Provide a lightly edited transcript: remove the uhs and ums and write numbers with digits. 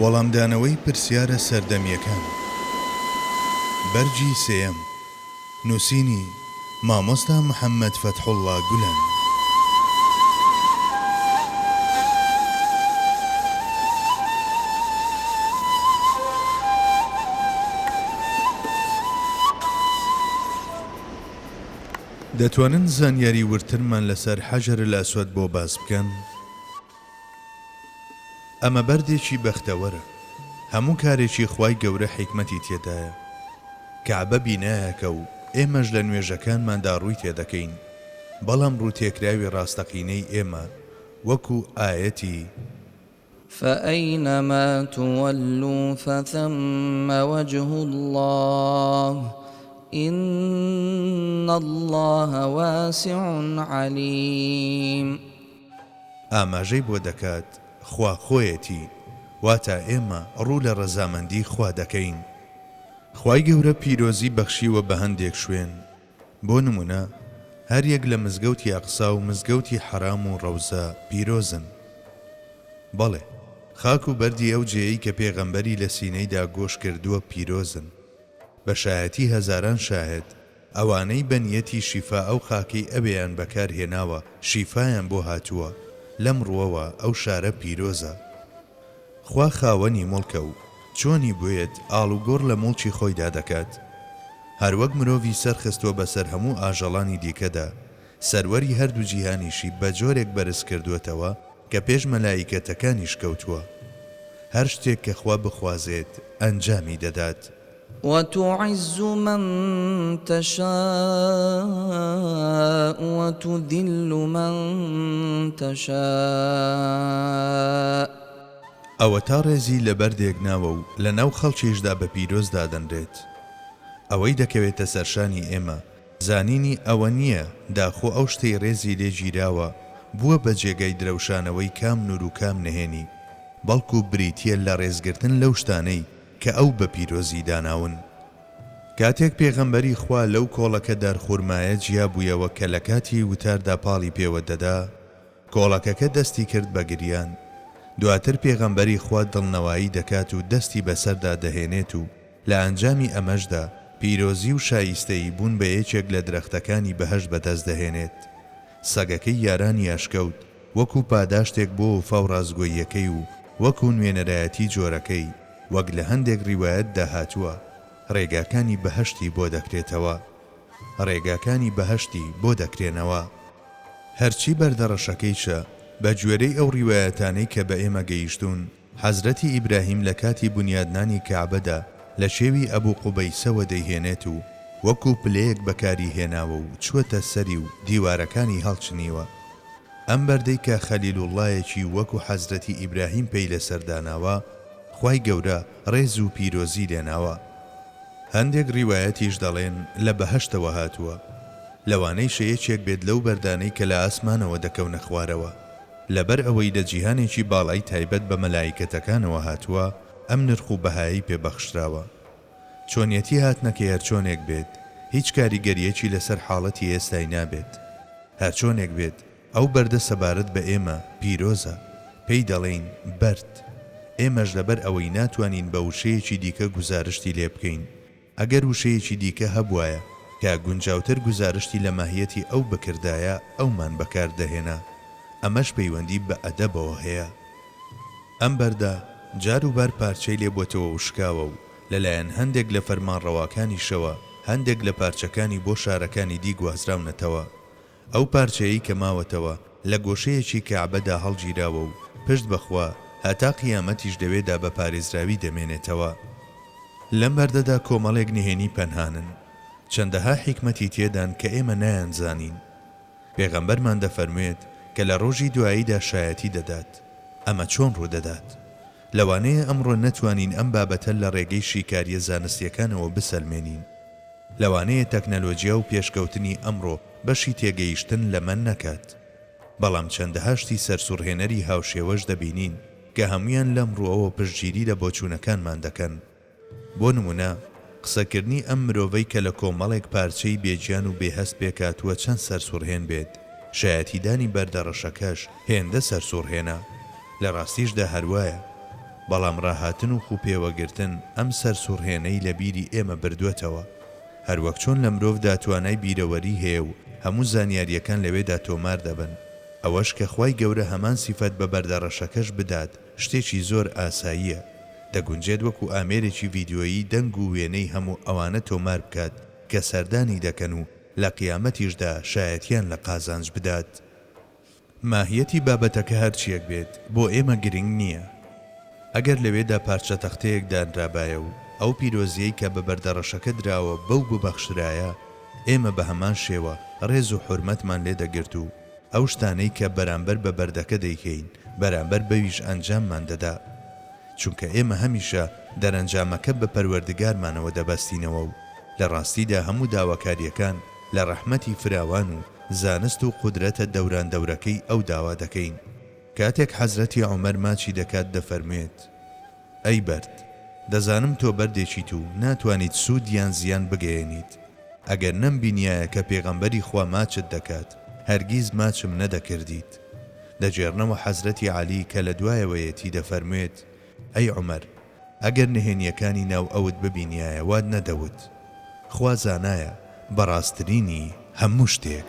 وەڵامدانەوەی پرسیارە سەردەمییەکان بەرگی سێیەم نووسینی، مامۆستا محەممەد فەتحوڵڵا گولەن. دەتوانن زانیاری وردترمان لەسەر حەجەر الاسود بۆ باس بکەن؟ ئەمە بەردێکی بەختەوەرە. هەموو کارێکی خوای گەورە حیکمەتی تێدایە. کەعبە بینایەکە و ئێمەش لە نوێژەکانماندا ڕووی تێدەکەین، بەڵام ڕووتێکراوی ڕاستەقینەی ئێمە وەکو ئایەتی. فأینما تولوا فثم وجه اللە ان اللە واسع علیم. ئاماژەی بۆ دەکات خوا خۆیەتی، واتا ئێمە ڕوو لە ڕەزامەندی خوا دەکەین. خوای گەورە پیرۆزی بەخشیوە بە هەندێک شوێن، بۆ نمونە هەریەک لە مزگەوتی ئەقسا و مزگەوتی حەرام و ڕەوزە پیرۆزن. بەڵێ خاک و بەردی ئەو جێیەی کە پێغەمبەری لە سینەیدا گۆش کردووە پیرۆزن. بە شایەتی هەزاران شاهێد، ئەوانەی بە نیەتی شیفا ئەو خاکەی ئەوێیان بەکار هێناوە شیفایان بۆ هاتووە، لەم ڕووەوە ئەو شارە پیرۆزە. خوا خاوەنی موڵکە و چۆنی بوێت ئاڵوگۆڕ لە موڵکی خۆیدا دەکات. هەروەک مرۆڤی سەرخستووە بەسەر هەموو ئاژەڵانی دیکەدا، سەروەری هەردوو جیهانیشی بە جۆرێک بەرز کردووەتەوە کە پێش مەلائیکەتەکانیش کەوتووە. هەر شتێک کە خوا بخوازێت ئەنجامی دەدات. وتعز من تشاء وتذل من تشاء. ئەوەتا ڕێزی لە بەردێک ناوە و لە ناو خەڵکیشدا بە پیرۆز دادەنرێت. ئەوەی دەکەوێتە سەرشانی ئێمە زانینی ئەوە نییە داخۆ ئەو شتەی ڕێزی لێ گیراوە بووە بە جێگای درەوشانەوەی کام نوور و کام نهێنی، بەڵکو بریتییە لە ڕێزگرتن لەو شتانەی کە ئەو بە پیرۆزی داناون. کاتێک پێغەمبەری خوا لەو کۆڵەکە دارخورمایە جیا بوویەوە کە لە کاتی وتاردا پاڵی پێوە دەدا، کۆڵەکەکە دەستی کرد بە گریان. دواتر پێغەمبەری خوا دڵنەوایی دەکات و دەستی بەسەردا دەهێنێت و لە ئەنجامی ئەمەشدا پیرۆزی و شایستەیی بوون بە یەکێک لە درەختەکانی بەهەشت بەدەست دەهێنێت. سەگەکەی یارانی ئەشکەوت وەکو پاداشتێک بۆ وەفا و ڕاستگۆییەکەی و وەکو نوێنەرایەتی جۆرەکەی، وەک لە هەندێک ڕیوایەتدا هاتووە، ڕێگاکانی بەهەشتی بۆ دەکرێتەوە. ڕێگاکانی بەهەشتی بۆ دەکرێنەوە. هەرچی بەردە ڕەشەکەیشە، بە گوێرەی ئەو ڕیوایەتانەی کە بە ئێمە گەیشتوون، حەزرەتی ئیبراهیم لە کاتی بونیادنانی کەعبەدا لە کێوی ئەبو قوبەیسەوە دەیهێنێت و وەکو پلەیەک بەکاری هێناوە و چووەتە سەری و دیوارەکانی هەڵچنیوە. ئەم بەردەی کە خەلیلوڵڵایەکی وەکو حەزرەتی ئیبراهیم پێی لەسەر داناوە، خوای گەورە ڕێز و پیرۆزی لێناوە. هەندێک ڕیوایەتیش دەڵێن لە بەهەشتەوە هاتووە. لەوانەیشە یەکێک بێت لەو بەردانەی کە لە ئاسمانەوە دەکەونە خوارەوە. لەبەر ئەوەی لە جیهانێکی باڵای تایبەت بە مەلائیکەتەکانەوە هاتووە، ئەم نرخ و بەهایەی پێ بەخشراوە. چۆنیەتی هاتنەکەی هەرچۆنێک بێت، هیچ کاریگەرییەکی لەسەر حاڵەتی ئێستای نابێت. هەرچۆنێک بێت، ئەو بەردە سەبارەت بە ئێمە، پیرۆزە. پێی دەڵێین، بەرد. ئێمەش لەبەر ئەوەی ناتوانین بە وشەیەکی دیکە گوزارشتی لێ بکەین، ئەگەر وشەیەکی دیکە هەبوایە کە گونجاوتر گوزارشتی لە ماهیەتی ئەو بکردایە ئەومان بەکار دەهێنا. ئەمەش پەیوەندی بە ئەدەبەوە هەیە. ئەم بەردە جار و بار پارچەی لێ بۆتەوە و شکاوە و لە لایەن هەندێک لە فەرمانڕەواکانیشەوە هەندێک لە پارچەکانی بۆ شارەکانی دی گوازراونەتەوە. ئەو پارچەیەی کە ماوەتەوە لە گۆشەیەکی کەعبەدا هەڵگیراوە و پشت بە خوا هەتا قیامەتیش لەوێدا بە پارێزراوی دەمێنێتەوە. لەم بەردەدا کۆمەڵێک نهێنی پەنهانن، چەندەها حیکمەتی تێدان کە ئێمە نایانزانین. پێغەمبەرمان دەفەرموێت کە لە ڕۆژی دواییدا شایەتی دەدات. ئەمە چۆن ڕوودەدات؟ لەوانەیە ئەمڕۆ نەتوانین ئەم بابەتە لە ڕێگەی شیکارییە زانستییەکانەوە بسەلمێنین. لەوانەیە تەکنەلۆجیا و پێشکەوتنی ئەمڕۆ بەشی تێگەیشتن لەمە نەکات. بەڵام چەندەها شتی سەرسوڕهێنەری هاوشێوەش دەبینین کە هەموویان لەم ڕووەوە پشتگیری لە بۆچوونەکانمان دەکەن. بۆ نموونە قسەکردنی ئەم مرۆڤەی کە لە کۆمەڵێک پارچەی بێگیان و بێهەست پێکهاتووە چەند سەرسوڕهێن بێت، شایەتیدانی بەردە ڕەشەکەش هێندە سەرسوڕهێنە. لە ڕاستیشدا هەروایە. بەڵام ڕاهاتن و خووپێوەگرتن ئەم سەرسوڕهێنەی لە بیری ئێمە بردووەتەوە. هەروەک چۆن لە مرۆڤدا توانای بیرەوەری هەیە و هەموو زانیارییەکان لەوێدا تۆمار دەبن، ئەوەش کە خوای گەورە هەمان سیفەت بە بەردە ڕەشەکەش بدات شتێکی زۆر ئاساییە. دەگونجێت وەکو ئامێرێکی ڤیدیۆیی دەنگ و وێنەی هەموو ئەوانە تۆمار بکات کە سەردانی دەکەن و لە قیامەتیشدا شایەتیان لە قازانج بدات. ماهیەتی بابەتەکە هەرچیەک بێت بۆ ئێمە گرنگ نییە. ئەگەر لەوێدا پارچە تەختەیەک دانرابایە و ئەو پیرۆزیەی کە بە بەردە ڕەشەکە دراوە بەو ببەخشرایە، ئێمە بە هەمان شێوە ڕێز و حورمەتمان لێ دەگرت و ئەو شتانەی کە بەرامبەر بە بەردەکە دەیکەین بەرامبەر بەویش ئەنجاممان دەدا. چونکە ئێمە هەمیشە دەرەنجامەکە بە پەروەردگارمانەوە دەبەستینەوە و لە ڕاستیدا هەموو داواکارییەکان لە ڕەحمەتی فراوان و زانست و قودرەتە دەوراندەورەکەی ئەو داوا دەکەین. کاتێک حەزرەتی عومەر ماچی دەکات دەفەرموێت، ئەی بەرد، دەزانم تۆ بەردێکیت و ناتوانیت سوود یان زیان بگەیەنیت، ئەگەر نەمبینیایە کە پێغەمبەری خوا ماچت دەکات هەرگیز ماچم نەدەکردیت. دەگێڕنەوە حەزرەتی عەلی کە لە دوایەوەیەتی دەفەرموێت، ئەی عومەر، ئەگەر نهێنییەکانی ناو ئەوت ببینیایە وات نەدەوت. خوا زانایە بە ڕاستترینی هەموو شتێک.